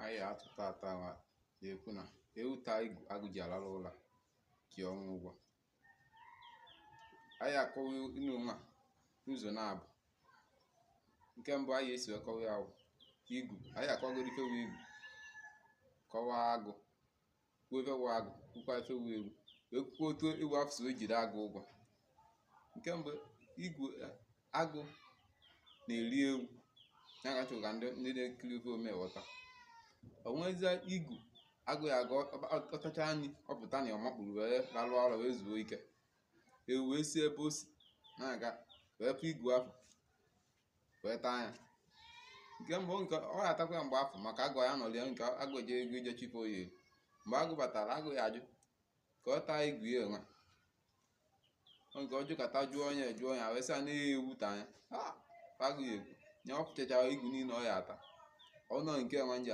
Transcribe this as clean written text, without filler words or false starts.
Anyị atụ tata na-ekwu na ewu taa igu agụ ji alarụ ụla ji ọnwụ ụgwọ. Anyị akọwa inu nwa n'ụzọ naabọ. Nke mbụ anyị esi wee kọwa ya wụ igu. Anyị akọwagoro ife wụ igu, kọwaa agụ, kwuo ife wụ agụ, kwukwa ife wụ ewu, wee kwuo otu ewu afụ si wee jide agụ ụgwọ. Nke mbụ, igu agụ na-eri ewu ya ka chọrọ ka ndị na-ekiri ife ome ghọta. O nwezie igu agụ ya aga ọ tachaa nri, ọ pụta na ọ makpuru wee lalụ ụra wee zuo ike. Ewu wee si ebe o si na-aga wee fụ igu afụ wee taa ya. Nke mbụ nke ọ ya-atakwa ya mgbe afụ maka agụ ya nọrọ ya nke agụ eje ego ije chifo ya elu. Mgbe agụ batara, agụ ya ajụ ka ọ taa igu ya enwe nke ọ jụkata jụọ ya wee sị ya na ewu taa ya. Agụ ya ekwu ya ọ fụchachara igu niile ọ ya ata ọ nọ nke enwe nji.